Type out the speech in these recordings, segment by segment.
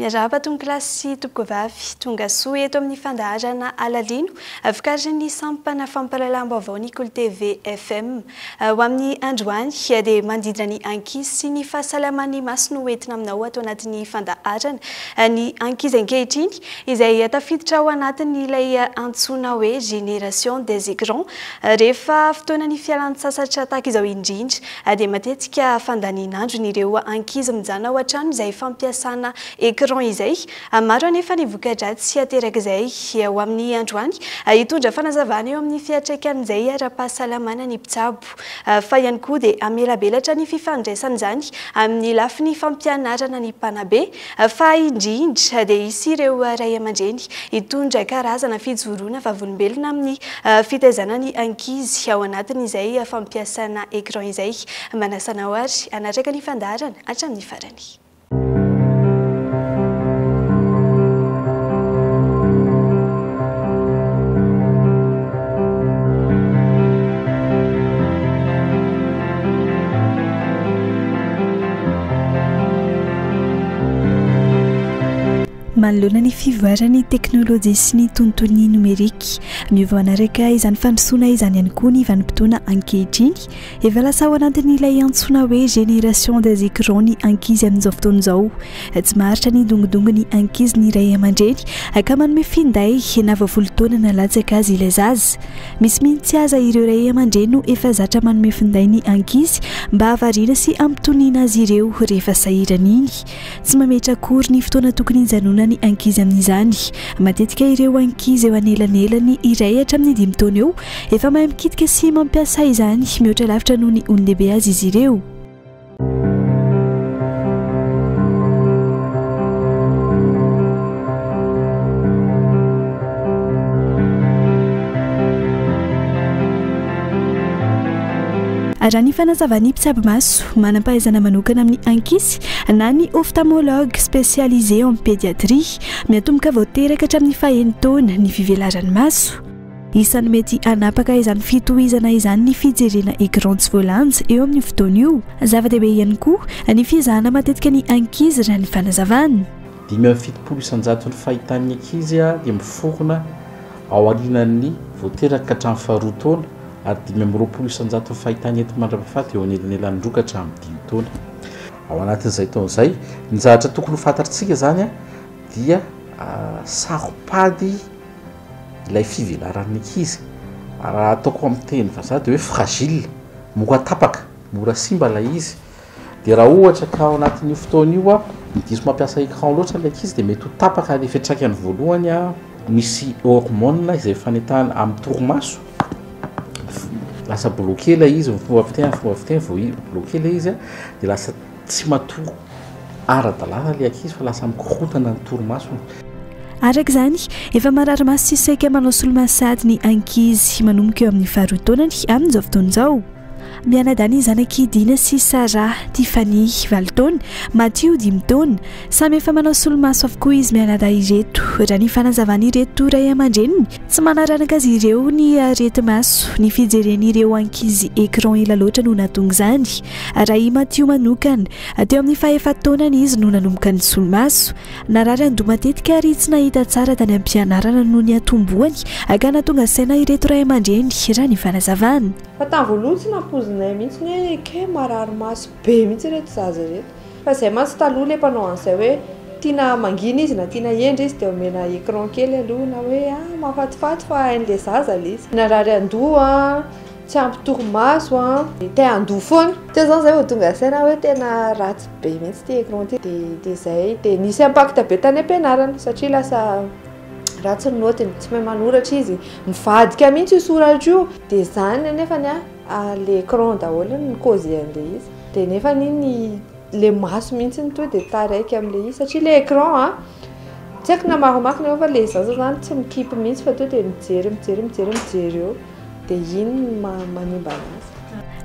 Miarahaba tompokolahy sy tompokovavy, tonga soa eto amin'ny fandaharana Alalino, vokarin'ny sampana fampahalalam-baovao ny Kolo TV FM. Ho amin'ny androany dia manodidina ny ankizy sy ny fahasalaman'ny maso no hoentina aminao ato anatin'ny fandaharana. Ny ankizy ankehitriny izay tafiditra ao anatin'ilay antsoina hoe génération des écrans. Rehefa fotoanan'ny fialan-tsasatra tahaka izao indrindra dia matetika fandanian'andron'ireo ankizy mijanona ao an-trano izay fampiasana écran izay. Maro anefa ny voka-dratsy aterak'izay. Ho amin'ny androany, hitondra fanazavana eo amin'ny fiantraikan'izay ara-pahasalamana ny mpitsabo. Fa ihany koa dia hamelabelatra ny fifandraisan'izany amin'ny lafiny fampianarana ny mpanabe. Fa indrindra dia hisy ireo ray aman-dreny hitondra karazana fijoroana vavolombelona amin'ny fitaizana ny ankizy ao anatin'izay fampiasana écran izay. Manasa anao ary hanaraka ny fandaharana hatramin'ny farany. Manoloana ny fivoaran'ny teknolojia sy ny tontolon'ny nomerika, miova manaraka izany fandrosoana izany ihany koa ny vanim-potoana ankehitriny. Efa lasa ao anatin'ilay antsoina hoe génération des écrans ny ankizy amin'izao fotoana izao. Tsy maharitra ny dongodongon'ny ankizy ny ray aman-dreny ka manome finday na vao folo taona na latsaka aza ilay zaza. Misy mihitsy aza ireo ray aman-dreny no efa zatra manome finday ny ankizy mba hahavariana sy hampitoniana azy ireo rehefa sahirana iny. Tsy mametra akory ny fotoana tokony hijanonan'ny ankizy amin'izany. Matetika ireo ankizy eo anelanelan'ny iray hatramin'ny dimy taona eo efa mahay mikitika sy mampiasa izany mihoatra lavitra noho ny olon-dehibe azy izy ireo. Raha ny fanazavan'ny mpitsabo maso manam-pahaizana manokana amin'ny ankizy na ny ophtalmologue spécialisé en pédiatrie, miatomboka vao teraka hatramin'ny fahenin-taona ny fivelaran'ny maso. Isan'ny mety hanapaka izany fitohizana izany ny fijerena écran tsy voalanja eo amin'io fotoana io. Zava-dehibe ihany koa ny fizahana matetika ny ankizy raha ny fanazavana. 75 isan-jaton'ny fahitan'ny ankizy dia miforona ao aorianan'ny vao teraka ka hatramin'ny faharoa taona ary 25 isan-jaton'ny fahitany enti-mandra-pahafaty eo anelanelan'ny roa ka hatramin'ny dimy taona. Ao anatin'izay taona izay, ny zavatra tokony ho fantatritsika izany dia saro-pady ilay fivelaran'ny ankizy, raha ataoko amin'ny teny vazaha dia hoe fragile, mora tapaka, mora simba ilay izy, dia raha ohatra ka ao anatin'io fotoana io an, ny diso mampiasa écran loatra ilay ankizy dia mety ho tapaka ilay fiantraikany voalohany an, misy hormone izay fanentahana amin'ny torimaso, lasa bloqué ilay izy, ny fomba fiteny, fomba fiteny vao bloqué ilay izy an, dia lasa tsy matory ara-dalàna ilay ankizy fa lasa mikorontana ny torimasony. Araka izany, efa marary maso sy saika manao solomaso sahady ny ankizy manomboka eo amin'ny faharoa taonany amin'izao fotoana izao. Mianadahy ny zanak'i Dina sy Sarah, Tiffany, valo taona, Matthew, dimy taona. Samy efa manao solomaso avokoa izy mianadahy ireto. Raha ny fanazavan'ireto ray aman-dreniny, tsy manaranaka azy ireo ny areti-maso. Ny fijeren'ireo ankizy écran ela loatra no nahatonga izany. Raha i Matthew manokana, teo amin'ny fahefa-taonany izy no nanomboka ny solomaso. Narary andoha matetika ary tsy nahita tsara tany am-pianarana noho ny hatombohany ka nahatonga saina ireto ray aman-dreny, raha ny fanazavana. Fa tamin'ny voalohany tsy nampoizinay mihitsy hoe kay marary maso be mihitsy ireto zaza ireto. Fa izay mantsy taloha ilay mpanao an'izay hoe tiana mangina izy na tiana hendry izy dia omena écran kely aloha na hoe ah mahafatifaty fa hain'ilay zaza ilay izy. Narary andoha. Tsy ampy torimaso an, de te handoa foana. Teo zany zay vao tonga saina hoe tena ratsy be mihitsy ity écran ity. De de zay, de nisy impact be tany am-pianarana satria lasa ratsy ny naotiny, tsy mahay manoratra izy, mivadika mihitsy io soratra io. De zany anefany an, le écran daholo no ni-causer an'le izy. De nefany iny le maso mihitsy no tonga de taraiky amin'le izy satria le écran an, tsy haiko na maromaro nefa fa le zaza zany tsy mikipy mihitsy fa tonga de mijery mijery mijery mijery eo. Dia iny no manimba anazy.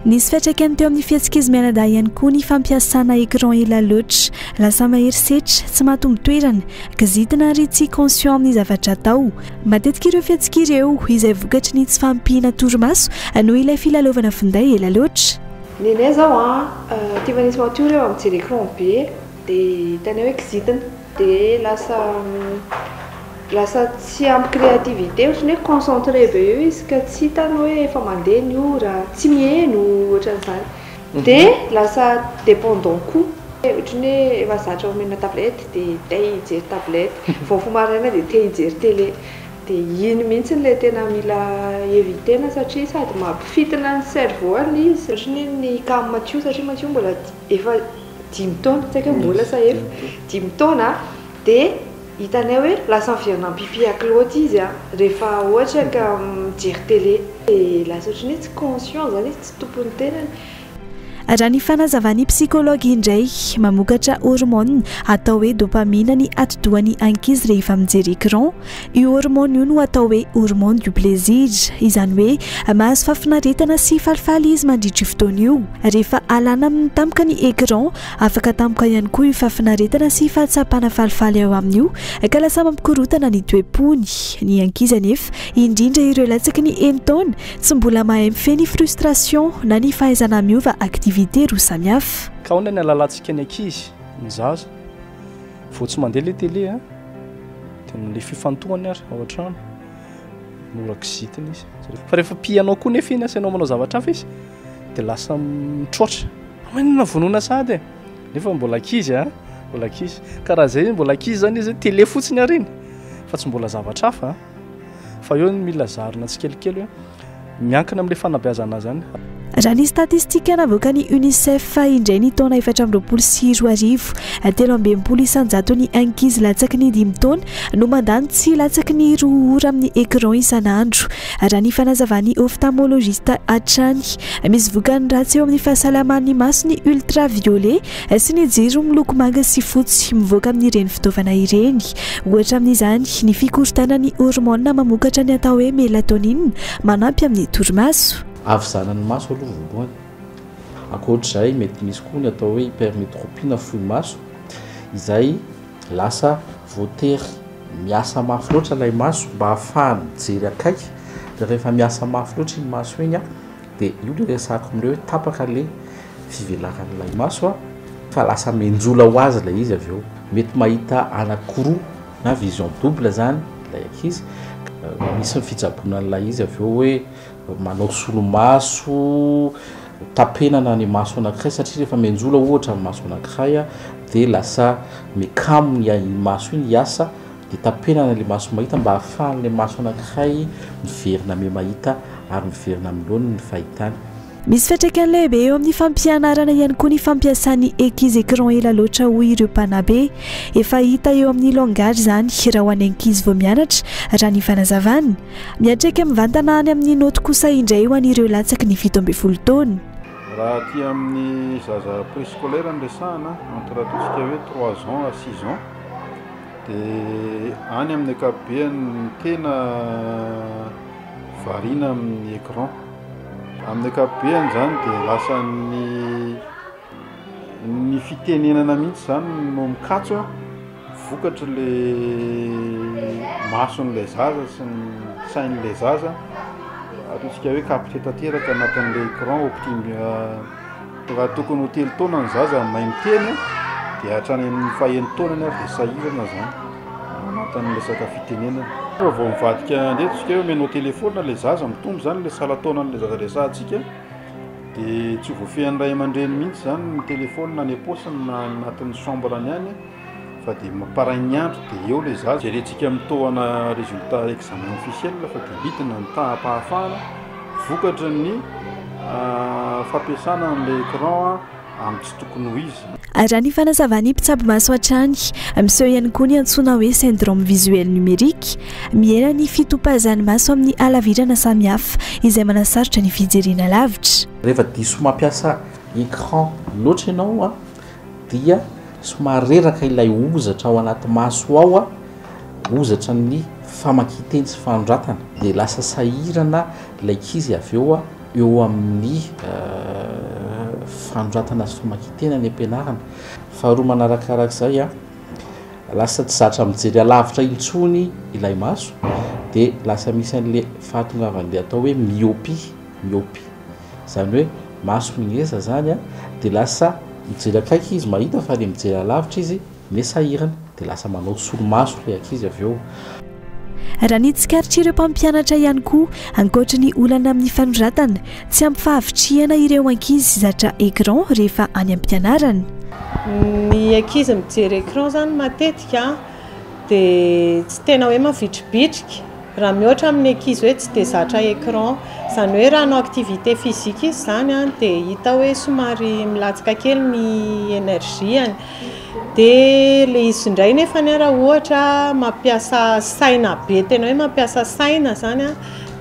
Nisy fiantraikany teo amin'ny fihetsik'izy mianadahy ihany koa ny fampiasana écran ela loatra. Lasa mahery setra, tsy mahatombo toerana, kizitina ary tsy conscient amin'ny zavatra atao. Matetika ireo fihetsika ireo, izay vokatry ny tsy fahampiana torimaso noho ilay filalaovana finday ela loatra. Nenay zao an, Tiffany sy Mathieu rehefa mijery écran be dia hitanay hoe kizitina. Dia lasa lasa tsy ampy créativité, ohatran'ny hoe concentré be eo izy ka tsy hitany hoe efa mandeha ny ora, tsy miheno ohatran'izany. Dia lasa dépendant koa, ohatran'ny hoe efa zatra omena tablette dia te hijery tablette, vao mifoha maraina dia te hijery télé. Dia iny mihitsy ilay tena mila éviter-na satria sady mampifintina ny cerveau ilay izy, ohatran'ny hoe ny cas amin'i Mathieu satria Mathieu mbola efa dimy taona, tsy haiko hoe mbola sa efa, dimy taona dia hitanay hoe lasa miverina mi-pipi à culotte izy rehefa ohatra ka mijery télé, dia lasa ohatran'ny hoe tsy conscient izany izy, tsy tompon'ny tenany. Raha ny fanazavan'ny psychologue indray, mamokatra hormone atao hoe dopamine ny atidohan'ny ankizy rehefa mijery écran. Io hormone io no atao hoe hormone du plaisir, izany hoe mahazo fahafinaretana sy falifaly izy mandritra io fotoana io. Rehefa alana aminy tampoka ny écran, afaka tampoka ihany koa io fahafinaretana sy fahatsapana falifaly ao aminy io ka lasa mampikorontana ny toe-pony. Ny ankizy anefa, indrindra ireo latsaky ny enin-taona, Tsy mbola mahay mifehy ny frustration na ny fahaizana miova activité roa samihafa. Ka ahoana ny halalantsika ny ankizy, ny zaza, vao tsy mandeha le télé a, dia le fifantohany ary ao an-trano, mora kizitina izy. Fa rehefa pihanao koa nefa iny asainao manao zavatra hafa izy, dia lasa mitroatra. Maninona vonoina sahady e? Nefa mbola ankizy a, mbola ankizy. Ka raha zay mbola ankizy zany izy, télé fotsiny ary iny, fa tsy mbola zavatra hafa a. Fa eo ny mila zarina tsikelikely hoe miankina amin'ilay fanabeazana azy ihany. Raha ny statistika navoakan'ny Unicef indray ny taona 2024, 63 isan-jaton'ny ankizy latsaky ny dimy taona no mandany tsy latsaky ny roa ora amin'ny écran isan'andro, raha ny fanazavan'ny ophtalmologiste hatrany. Misy vokany ratsy eo amin'ny fahasalaman'ny maso ny ultraviolet sy ny jiro miloko manga sy fotsy mivoaka amin'ireny fitaovana ireny. Ohatra amin'izany, ny fikorontanan'ny hormonina mamokatra ny atao hoe mélatonine manampy amin'ny torimaso. Havizanan'ny maso aloha voalohany. Ankoatr'izay, mety misy koa ny atao hoe hypermétropie na fohy maso, izay lasa voatery miasa mafy loatra ilay maso mba hahafahany mijery akaiky, dia rehefa miasa mafy loatra iny maso iny Dia io ilay resahako aminareo hoe tapaka ilay fivelaran'ilay maso a, fa lasa mianjola ho azy ilay izy avy eo. Mety mahita anankiroa na vision double izany ilay ankizy. Misy ny fitsaboana an'ilay izy avy eo hoe manao solomaso, tapenana ny maso anankiray satria rehefa mianjola ohatra ny maso anankiray dia lasa mikamo ny maso iny hiasa dia tapenana ilay maso mahita mba hahafahan'ilay maso anankiray miverina miha-mahita ary miverina amin'ny laoniny ny fahitany. Misy fiantraikany lehibe eo amin'ny fampianarana ihany koa ny fampiasan'ny ankizy écran ela loatra hoy ireo mpanabe. Efa hita eo amin'ny langage izany raha ho an'ny ankizy vao mianatra, raha ny fanazavana. Miantraika mivantana any amin'ny naoty kosa indray ho an'ireo latsaky ny 17 taona. Raha aty amin'ny zaza préscolaire no resahana, entre ataontsika hoe trois ans à six ans, Dia any amin'ny ankapobeny no tena variana amin'ny écran. Amin'ny ankapobeny izany dia lasa ny ny fitenenana mihitsy izany no mikatso an, vokatry le mason'ilay zaza sy ny sain'ilay zaza, ataontsika hoe capté tanteraka anatin'ilay écran optim- Raha tokony ho telo taona ny zaza no mahay miteny dia hatrany amin'ny fahenin-taonany ary dia sahirana izany ao anatin'ny resaka fitenenana. Raha vao mivadika andeha ataontsika hoe omenao telefaonina ilay zaza, mitombo izany ilay salan-taonan'ilay zaza resahantsika dia tsy ho voafehin'ny ray aman-dreny mihitsy izany ny telefaonina any am-paosiny na any anatin'ny chambre-ny any fa dia mamparain'ny andro dia eo ilay zaza. Jerentsika amin'ny tohana résultat examen officiel fa dia midina ny taham-pahafahana vokatry ny fampiasana an'ilay écran amin'ny tsy tokony ho izy. Raha ny fanazavan'ny mpitsabo maso hatrany, miseho ihany koa ny antsoina hoe syndrome visuel numérique. Mihena ny fitopazan'ny maso amin'ny halavirana samihafa izay manasarotra ny fijerena lavitra. Rehefa diso mampiasa écran loatra ianao dia somary reraka ilay hozatra ao anaty maso ao, hozatra ny famakian-teny sy fanoratana, dia lasa sahirana ilay ankizy avy eo eo amin'ny fanoratana sy famakian-teny any am-pianarana. Faharoa manarakarak'izay, lasa tsy zatra mijery alavitra intsony ilay maso, dia lasa misy an'ilay fahatongavan'ilay atao hoe myopie, myopie. Izany hoe maso miheza izany dia lasa mijery akaiky izy mahita fa ilay mijery alavitra izy miha sahirana. Dia lasa manao solomaso ilay ankizy avy eo. Raha ny tsikaritr'ireo mpampianatra ihany koa, ankoatry ny olana amin'ny fanoratana, tsy ampy fahavitrihana ireo ankizy zatra écran rehefa any am-pianarana. Ny ankizy mijery écran izany matetika dia tsy tena hoe mavitribitrika raha mihoatra amin'ny ankizy hoe tsy dia zatra écran. Izany hoe raha hanao activité physique izy izany dia hita hoe somary milatsaka kely ny énergie-ny. Dia ilay izy indray nefany raha ohatra mampiasa saina be, tena hoe mampiasa saina izany an,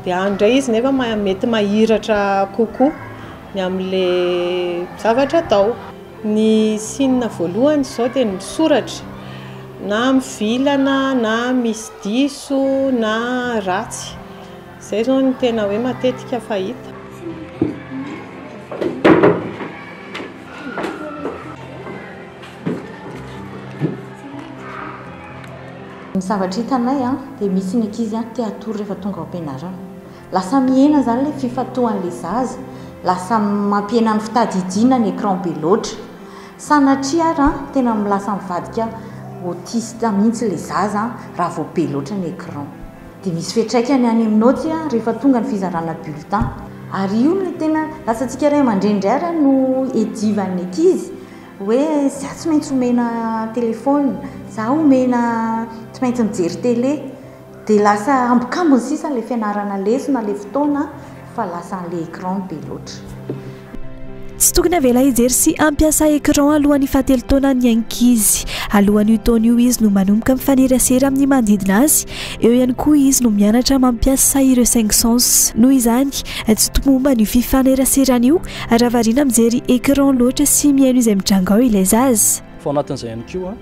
dia any indray izy nefa mety mahiratra kokoa ny amin'ilay zavatra atao. Ny signe voalohany izao dia ny misoratra, na mivilana na misy diso na ratsy. Izay izao no tena hoe matetika fahita. Ny zavatra hitanay dia misy ny ankizy te hatory rehefa tonga ao am-pianarana. Lasa mihena izany ilay fifantohan'ilay zaza, lasa mampihena ny fitadidiana ny écran be loatra. Sanatria ary tena lasa mivadika autiste mihitsy ilay zaza raha vao be loatra ny écran. Dia misy fiantraikany any amin'ny naoty rehefa tonga ny fizarana bulletin. Ary io no tena lasa antsika ray aman-dreny indray ary no edivan'ny ankizy hoe za tsy maintsy omena téléphone, za omena tsy maintsy mijery télé. Dia lasa ambokambony sisa ilay fianarana lesona, ilay fotoana fa lasa an'ilay écran no be loatra. Tsy tokony avela hijery sy hampiasa écran alohan'ny fahatelo taonany ny ankizy. Alohan'io taona io izy no manomboka mifanerasera amin'ny manodidina azy. Eo ihany koa izy no mianatra mampiasa ireo cinq sens. Noho izany, tsy tomombana io fifaneraserana io raha variana mijery écran loatra sy mihaino izay mitranga ao ilay zaza. Fa ao anatin'izay ihany koa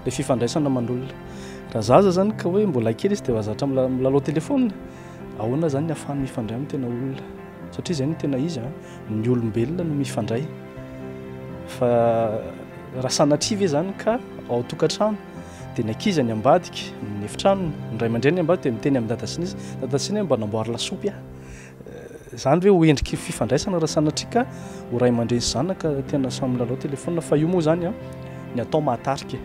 ilay fifandraisana aman'olona. Raha zaza izany ka hoe mbola kely izy dia efa zatra milalao telefaonina, ahoana izany ny ahafahany mifandray amin'ny tena olona? Satria izay no tena izy an. Ny olombelona no mifandray. Fa raha sanatria ve izany ka ao an-tokantrano dia ny ankizy any ambadika, ny efitranony, ny ray aman-dreny any ambadika dia miteny amin'i dada sy neny, dada sy neny mba namboary lasopy aho. Izany ve ho endriky fifandraisana raha sanatria ka ho ray aman-dreny sy zanaka tena samy milalao telefaonina fa io moa izany an, ny atao mahatarika e.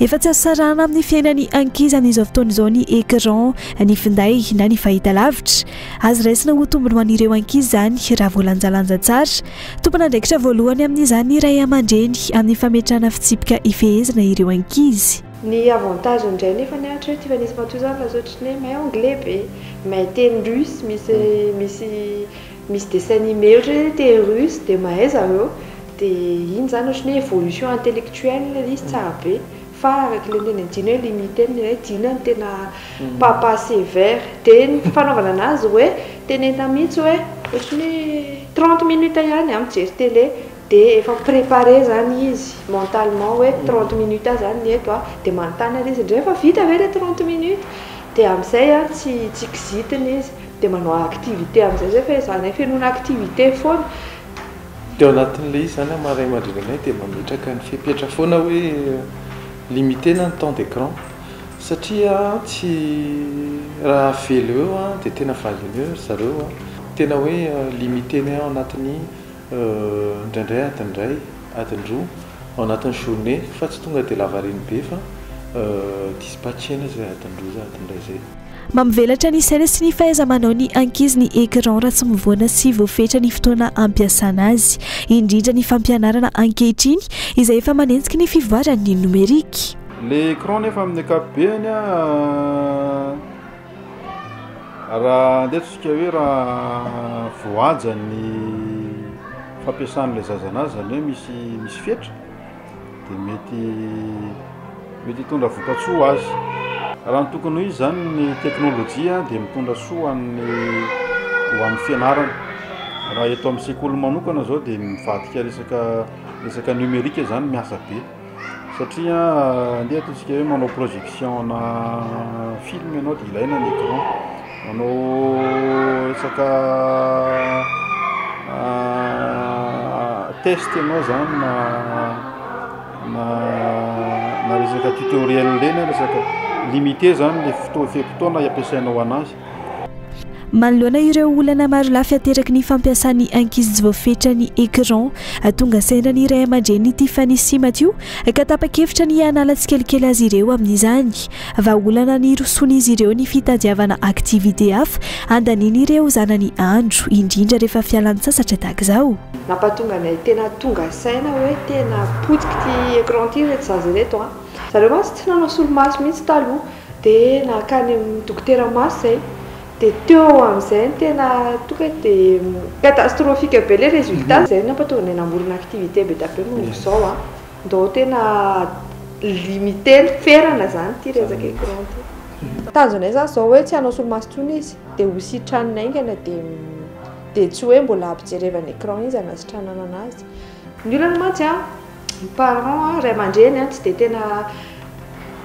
Efa tsy azo sarahana amin'ny fiainan'ny ankizy amin'izao fotoana izao ny écran, ny finday na ny fahitalavitra. Azo raisina ho tombony ho an'ireo ankizy izany raha voalanjalanja tsara. Tompon'andraikitra voalohany amin'izany ny ray aman-dreny amin'ny fametrahana fitsipika ifehezana ireo ankizy. Ny avantage indray nefa ny ohatra hoe Tiffany sy Mathieu zany lasa ohatry ny hoe mahay anglais be, mahay teny russe, misy misy misy dessin animé ohatra hoe teny russe dia mahay zareo. Dia iny izany ohatran'ny hoe évolution intellectuelle ilay izy tsara be fa araka ilay notenenin'i Dina hoe limiter ny hoe Dina no tena papa sévère dia ny fanaovana anazy hoe tenenina mihitsy hoe ohatran'ny hoe 30 minutes ihany aho mijery télé dia efa mi-préparer izany izy mentalement hoe 30 minutes aho izany ny eto an dia manontany ary izy indray efa vita ve ilay 30 minutes dia amin'izay an tsy tsy kizitina izy dia manao activité amin'izay izay fa izahay fenoina activité foana Dia ao anatin'ilay izy izany amin'ny maha ray aman-dreny anay dia mametraka ny fepetra foana hoe limiter-na ny temps d'écran satria tsy raha avela eo dia tena valiana eo ry zareo. Tena hoe limiter-na ao anatin'ny indraindray adiny iray, adiny roa ao anatin'ny journée fa tsy tonga dia lavareny be fa dispatcher-na izay adiny roa izay adiny iray izay. Mampivelatra ny saina sy ny fahaiza-manao ny ankizy ny écran raha tsy mivoana sy voafetra ny fotoana ampiasana azy, indrindra ny fampianarana ankehitriny izay efa manenjika ny fivoaran'ny nomerika. Le écran nefa amin'ny ankapobeny raha andeha ataontsika hoe raha voahaja ny fampiasan'ilay zaza anazy zany hoe misy misy fetra dia mety mety hitondra vokatsoa ho azy. Raha ny tokony ho izy izany ny teknolojia dia mitondra soa ho an'ny ho an'ny fianarana. Raha eto amin'ny sekoly manokana izao dia mivadika resaka resaka numérique izany miasa be satria andeha ataontsika hoe manao projection ana film ianao dia ilaina ny écran. Manao resaka test ianao zany na na na resaka tutoriel ireny resaka limité zany le fotoa fe-potoana ampiasainao anazy. Manoloana ireo olana marolafy ateraky ny fampiasan'ny ankizy tsy voafetra ny écran, tonga saina ny ray aman-drenin'i Tiffany sy Mathieu ka tapa-kevitra ny hanala tsikelikely azy ireo amin'izany. Vahaolana nirosoan'izy ireo ny fitadiavana activité hafa handanian'ireo zanany andro, indrindra rehefa fialan-tsasatra tahaka izao. Nampatonga anay tena tonga saina hoe tena potika ity écran ity ireto zaza ireto an! Zareo mantsy tsy nanao solomaso mihitsy taloha dia nankany amin'ny dokotera maso izay dia teo amin'izay no tena tonga dia catastrophique be ilay résultat. Izay no nampatonga anay namorona activité be dia be manomboka izao an! Ndao tena limiter ferana izany ity resaka écran ity. Tanjonay izany izao hoe tsy hanao solomaso intsony izy dia ho sitranina haingana dia dia tsy hoe mbola ampijerevana écran izy hanasitranana anazy. Ny olana mantsy an, ny parents, ray aman-dreny an, tsy dia tena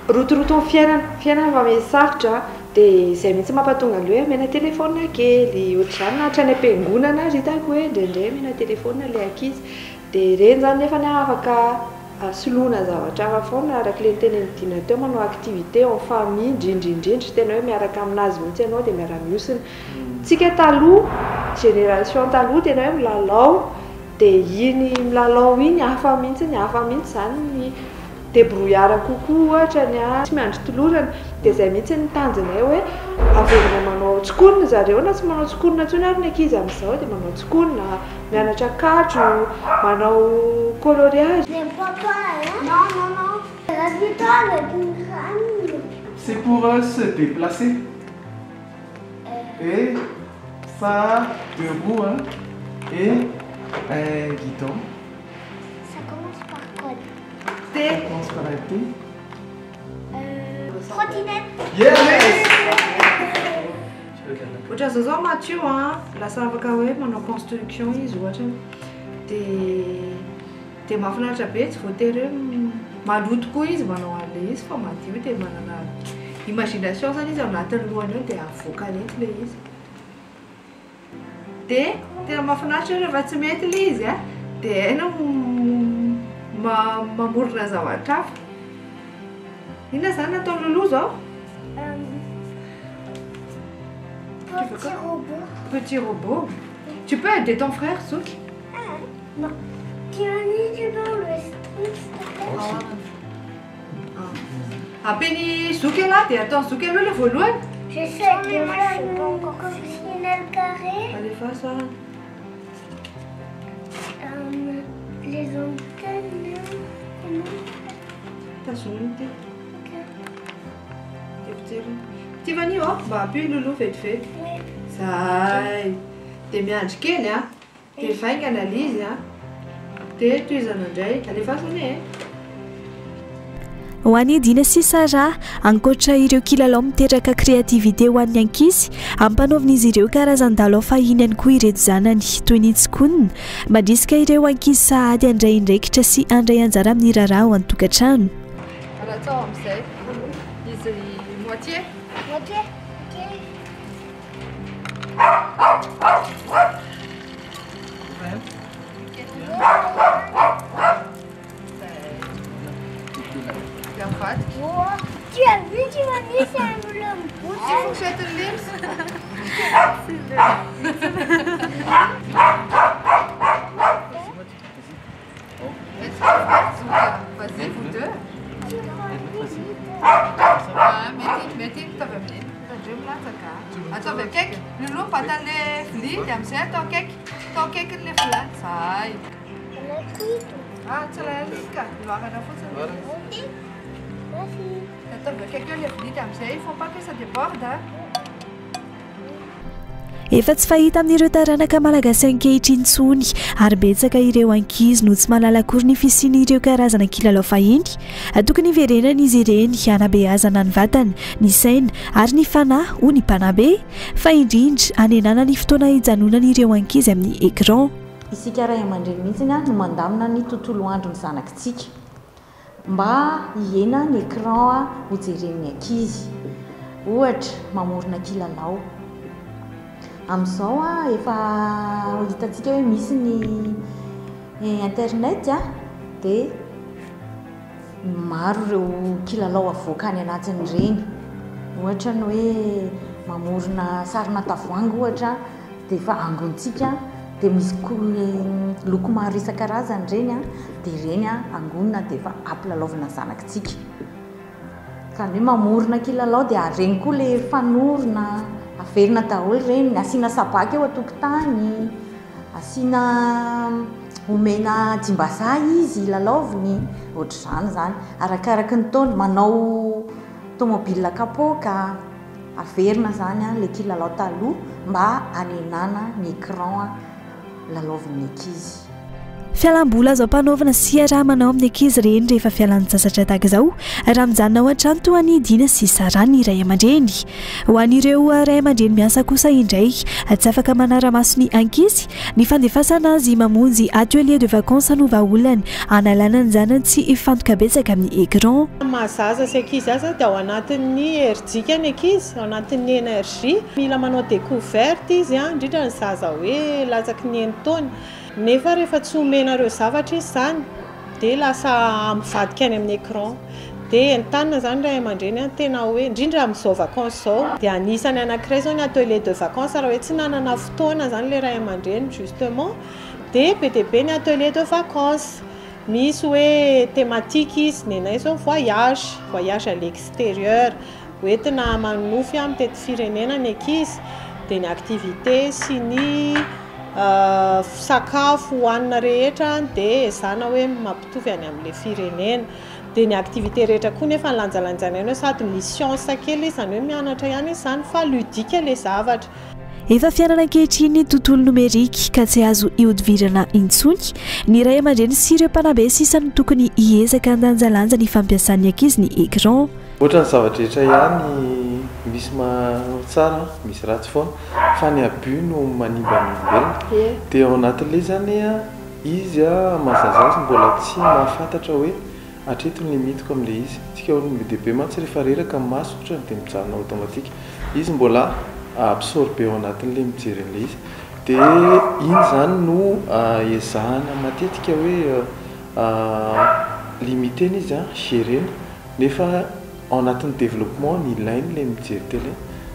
rotoroton'ny fiainana, fiainana efa miha sarotra dia izay mihitsy mampatonga an'ilay hoe omena téléphone kely, ohatr'izany na hatrany am-piangonana ary hitako hoe indraindray omena téléphone ilay ankizy. Dia ireny izany nefany an afaka soloina zavatra hafa foana araka ilay notenenin'i Dina teo, manao activité en famille indrindra indrindra, tena hoe miaraka aminazy mihitsy ianao dia miara-mihosina. Tsika taloha, génération taloha tena hoe milalao dia iny milalao iny hafa mihitsy, hafa mihitsy izany ny débrouillard kokoa ohatra ny ahy, tsy miandry tolorana, dia izay mihitsy ny tanjonay hoe averina manao tsikonina zareo na tsy manao tsikonina intsony ary ny ankizy amin'izao dia manao tsikonina, mianatra katro, manao coloriage. Mais papa hein? Non non non. Rhabille-toi avec une crâne. C'est pour se déplacer. Et ça a deux roues hein, et un guidon. Ça commence par quoi? T. Ça commence par un T. Trottinette. Yes! Ohatran'izao zao Mathieu a, lasa afaka hoe manao construction izy ohatra dia dia mahafinaritra be, tsy voatery hoe maloto koa izy manao an'ilay izy fa madio dia manana imagination zany izy ao anatin'ny lohany ao dia avoakany eto ilay izy. Dia tena mahafinaritra hoe rehefa tsy mety ilay izy a, dia hainao mamorona zavatra hafa. Inona izany nataon'i Lolo izao? Petit robot. Petit robot. Tu peux aider ton frère, Zouk? Ah, non. Tiffany, tu peux enlever ce truc, s'il te plaît? Ampian'i Zoky ialahy dia ataon'i Zoky aloha ilay voalohany. Je sais, mais moi je sais pas encore cuisiner le carré. Alefa ça. Les antennes, comment? Tazominy ity. Ok. Dia fijeriny. Tiffany, oh, mba ampio i Lolo vetivety. Oui. Zay. Dia miandry kely a. Dia vaingana ilay izy a. Dia tohizana indray. Alefaso anie e. Ho an'i Dina sy Sarah, ankoatra ireo kilalao miteraka créativité ho an'ny ankizy, ampanaovin'izy ireo karazan-dalao fahiny ihany koa ireto zanany, toy ny tsikonina, mandrisika ireo ankizy sahady handray andraikitra sy handray anjara amin'ny raharaha ao an-tokantrano. Alatsaho amin'izay izy moitié. Moitié, ok. Tu as vu, tu m'as mis, c'est un Tsy fourchette lims. Vas-y, vous deux. Mety, mety, mitovy amin'iny. Tandremo latsaka. Ataovy akaiky. Lolo mibata an'ilay vilia dia amin'izay atao akaiky. Atao akaiky ilay vilany. Zay. Ah, tsy ilay alika. Loarana fotsiny. Ataovy akaiky eo ilay vilia dia amin'izay il faut pas que ça déborde. Hein. Efa tsy fahita amin'ireo taranaka malagasy ankehitriny intsony ary betsaka ireo ankizy no tsy mahalala akory ny fisian'ireo karazana kilalao fahiny. Tokony hiverenana izy ireny hanabeazana ny vatana, ny saina ary ny fanahy hoy ny mpanabe. Fa indrindra hanenana ny fotoana hijanonan'ireo ankizy amin'ny écran. Isika ray aman-dreny mihitsy no mandamina ny tontolo andron'ny zanakitsika. Mba hihena ny écran hojeren'ny ankizy. Ohatra, mamorona kilalao. Amin'izao efa hitantsika hoe misy ny internet dia maro ireo kilalao avoaka any anatin'ireny. Ohatra ny hoe. Mamorona sarina tavoahangy ohatra dia efa angonintsika dia misy loko maro isan-karazany ireny dia ireny angonina dia efa ampilalaovina ny zanakitsika. Izany hoe mamorona kilalao dia ireny koa ilay fanorona, averina daholo ireny, asiana sabaka eo an-tokotany, asiana omena jimbazaha izy lalaoviny, ohatr'izany izany. Arakaraky ny taona, manao tomobile kapoaka, averina izany ilay kilalao taloha mba hanenana ny écran lalaovin'ny ankizy. Fialam-boly azo ampanaovina sy iaraha-manao amin'ny ankizy ireny rehefa fialan-tsasatra tahaka izao, raha mijanona ao an-trano toa an'i Dina sy Sarah ny ray aman-dreny. Ho an'ireo ray aman-dreny miasa kosa indray, tsy afaka manara-maso ny ankizy, ny fandefasana azy mamonjy atelier de vacances no vahaolana hanalana ny zanany tsy hifantoka betsaka amin'ny écran. Ny maha zaza sy ankizy azy dia ao anatin'ny herijika ny ankizy, ao anatin'ny énergie. Mila manao découverte izy, indrindra ny zaza hoe latsaky ny enin-taona. Nefa rehefa tsy omenareo zavatra izy izany dia lasa mivadika any amin'ny écran. Dia entanina izany ray aman-dreny an, tena hoe indrindra amin'izao vacances izao dia anisany anankiray izao ny atelier de vacances raha hoe tsy nanana fotoana izany ilay ray aman-dreny justement dia be dia be ny atelier de vacances. Misy hoe thématique izy, ny anay izao voyage, voyage à l'extérieur. Hoentina manonofy mitety firenena ny ankizy dia ny activité sy ny sakafo hohanina rehetra dia ezahana hoe mampitovy any amin'ilay firenena. Dia ny activité rehetra koa nefa lanjalanjaina ihany hoe sady misy science kely izy, izany hoe mianatra ihany izy izany fa ludique ilay zavatra. Efa fiainana ankehitriny ny tontolo nomerika ka tsy azo ihodivirana intsony. Ny ray aman-dreny sy ireo mpanabe sisa no tokony hiezaka handanjalanja ny fampiasan'ny ankizy ny écran. Ohatran'ny zava-drehetra ihany misy tsara misy ratsy foana fa ny abus no manimba ny olombelona dia ao anatin'ilay izy zany izy maha zaza azy mbola tsy mahafantatra hoe hatreto ny limite-ko amin'ilay izy, tsika olom-dehibe mantsy rehefa reraka ny maso ohatrany dia mijanona automatique, izy mbola absorber ao anatin'ilay mijery an'ilay izy dia iny zany no ezahana matetika hoe limiter-na izy gérer-na. Nefa ao anatin'ny développement ny ilainy ilay mijery télé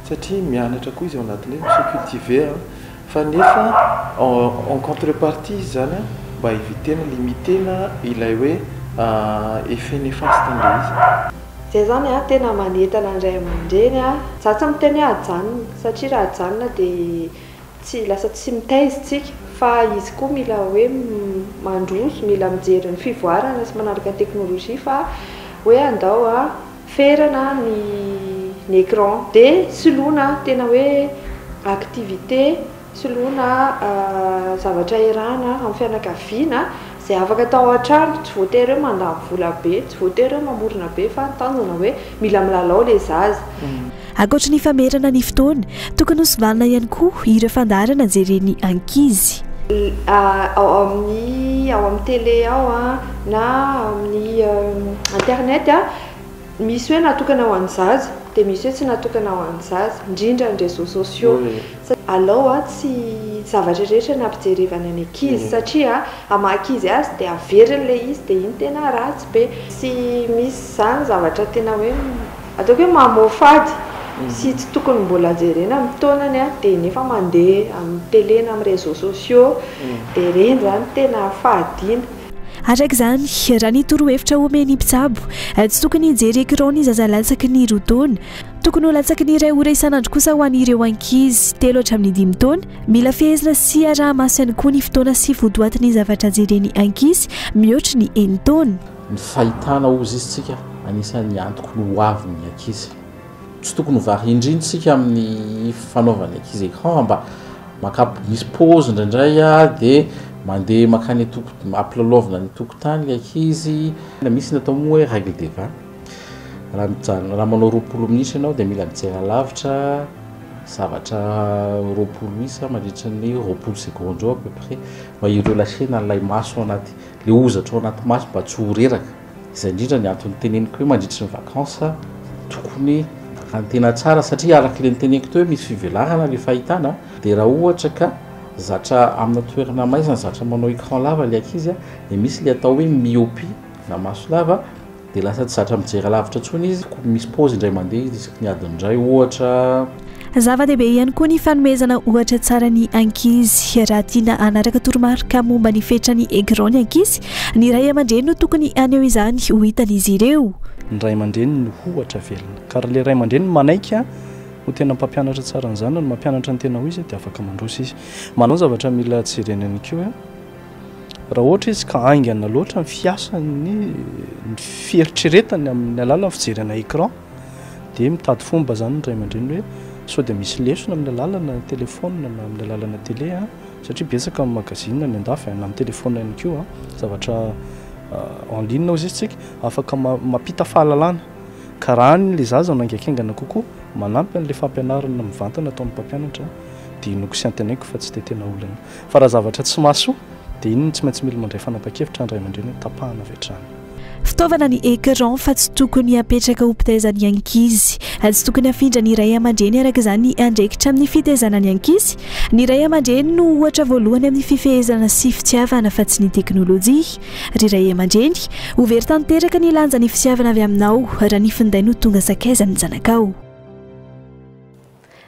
satria mianatra koa izy ao anatin'ilay mi-se cultiver an, fa nefa en contrepartie izy izany an mba éviter-na, limiter-na ilay hoe effet néfaste an'ilay izy. Zay zany an, tena manentana ny ray aman-dreny an, za tsy miteny hoe ajanona satria raha ajanona dia Tsy lasa tsy mitaiza isika fa izy koa mila hoe mandroso, mila mijery ny fivoarana sy manaraka ny teknolojia fa hoe andao ferana ny ny écran dia soloina tena hoe activité, soloina zavatra iarahana amin'ny fianakaviana izay afaka atao ao an-trano, tsy voatery hoe mandany vola be, tsy voatery hoe mamorona be fa ny tanjona hoe mila milalao ilay zaza. Ankoatry ny famerana ny fotoana, tokony hosivanina ihany koa ireo fandaharana jeren'ny ankizy. Ao amin'ny ao amin'ny télé ao na amin'ny internet misy hoe natokana ho an'ny zaza dia misy hoe tsy natokana ho an'ny zaza, indrindra ny réseaux sociaux. Alao tsy zavatra rehetra ny ampijerevana ny ankizy satria amin'ny maha ankizy azy dia averiny ilay izy dia iny tena ratsy be. Tsy misy izany zavatra tena hoe. Ataoko hoe mamoafady sy tsy tokony mbola jerena amin'ny taonany dia nefa mandeha amin'ny télé na amin'ny réseaux sociaux dia ireny izany tena fahadiana. Araka izany, raha ny torohevitra omen'ny mpitsabo, tsy tokony hijery écran ny zaza latsaky ny 2 taona. Tokony ho latsaky ny iray ora isan'andro kosa ho an'ireo ankizy telo hatramin'ny dimy taona. Mila fehezina sy araha-maso ihany koa ny fotoana sy votoatin'ny zavatra jeren'ny ankizy mihoatry ny enin-taona. Ny fahitana hozy izy tsika anisan'ny antoky ny ho avin'ny ankizy. Tsy tokony ho variandriana isika amin'ny fanaovan'ny ankizy écran fa mba maka misy pause indraindray dia mandeha mankany an-toko- ampilalaovina any an-tokotany ilay ankizy. Misy ny atao moa hoe règle des 20, raha mijanona raha manao 20 minitra ianao dia mila mijery alavitra zavatra 20 isa mandritra ny 20 segondra eo à peu près mba hi-relâcher-na an'ilay maso ao anaty Le hozatra ao anaty maso mba tsy ho reraka. Izay indrindra ny antony teneniko hoe mandritry ny vacances tokony hakantena tsara satria araka ilay noteneniko teo hoe misy fivelarana le fahitana dia raha ohatra ka zatra amina toerana maizina zatra manao écran lava le ankizy dia misy le atao hoe myopie na maso lava dia lasa tsy zatra mijery lavitra intsony izy, misy pause indray mandeha izy isaky ny adiny iray ohatra. Zava-dehibe ihany koa ny fanomezana ohatra tsara ny ankizy. Raha tiana hanaraka toromarika momba ny fetran'ny écran ny ankizy, ny ray aman-dreny no tokony haneho izany ho hitan'izy ireo. Ny ray aman-dreny no ohatra velona. Ka raha ilay ray aman-dreny manaiky ho tena mpampianatra tsara ny zanany, mampianatra ny tena ho izy dia afaka mandroso izy. Manao zavatra mila jerena ihany koa raha ohatra izy ka haingana loatra ny fiasany, ny fieritreretany amin'ny alalan'ny fijerena écran dia mitady fomba izany ny ray aman-dreny hoe sao dia misy lesona amin'ny alalana telefaonina na amin'ny alalana télé satria betsaka ny magazine any an-dafy na amin'ny telefaonina ihany koa zavatra en ligne hozy izy tsika afaka mampita fahalalana ka raha any ilay zaza no haingankaingana kokoa manampy an'ilay fampianarana mivantana ataon'ny mpampianatra dia inoako sy antenaiko fa tsy dia tena olana fa raha zavatra tsy mahasoa dia iny no tsy maintsy mila mandray fanapahan-kevitra ny ray aman-dreny hoe tapahana avy hatrany. Fitaovana ny écran fa tsy tokony hapetraka ho mpitaiza ny ankizy. Tsy tokony hafindra ny ray aman-dreny araka izany ny andraikitra amin'ny fitaizana ny ankizy. Ny ray aman-dreny no ohatra voalohany amin'ny fifehezana sy fitiavana fa tsy ny teknolojia. Ry ray aman-dreny, ho very tanteraka ny lanjan'ny fitiavana avy aminao raha ny finday no tonga sakaizan'ny zanakao.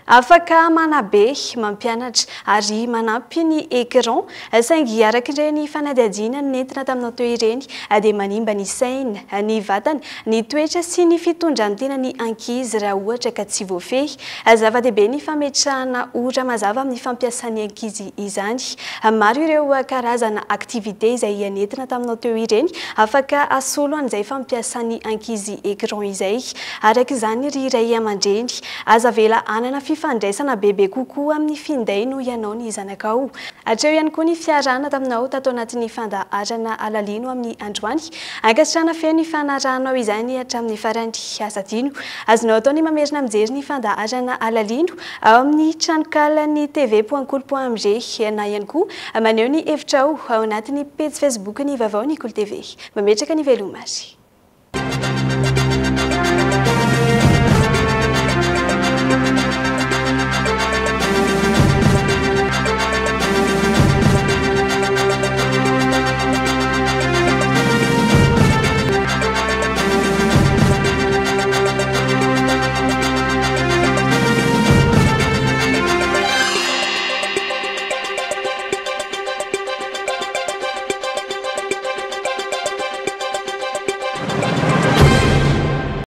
Afaka manabe, mampianatra ary manampy ny écran, saingy araka ireny fanadihadiana nentina taminao teo ireny dia manimba ny saina, ny vatana, ny toetra sy ny fitondran-tena ny ankizy raha ohatra ka tsy voafehy. Zava-dehibe ny fametrahana ora mazava amin'ny fampiasan'ny ankizy izany. Maro ireo karazana activité izay nentina taminao teo ireny afaka asolo an'izay fampiasan'ny ankizy écran izay. Araka izany ry ray aman-dreny, aza avela hanana fifandraisana bebe kokoa amin'ny finday noho ianao ny zanakao. Hatreo ihany koa ny fiarahana taminao tato anatin'ny fandaharana Alalino amin'ny androany. Ankasitrahana feno ny fanarahanao izany hatramin'ny farany. Aza adino, azonao atao ny mamerina mijery ny fandaharana Alalino ao amin'ny tranokalan'ny TV point kolo point mg na ihany koa maneho ny hevitrao ao anatin'ny pejy Facebook-n'ny Vaovao Ny Kolo TV. Mametraka ny veloma ary.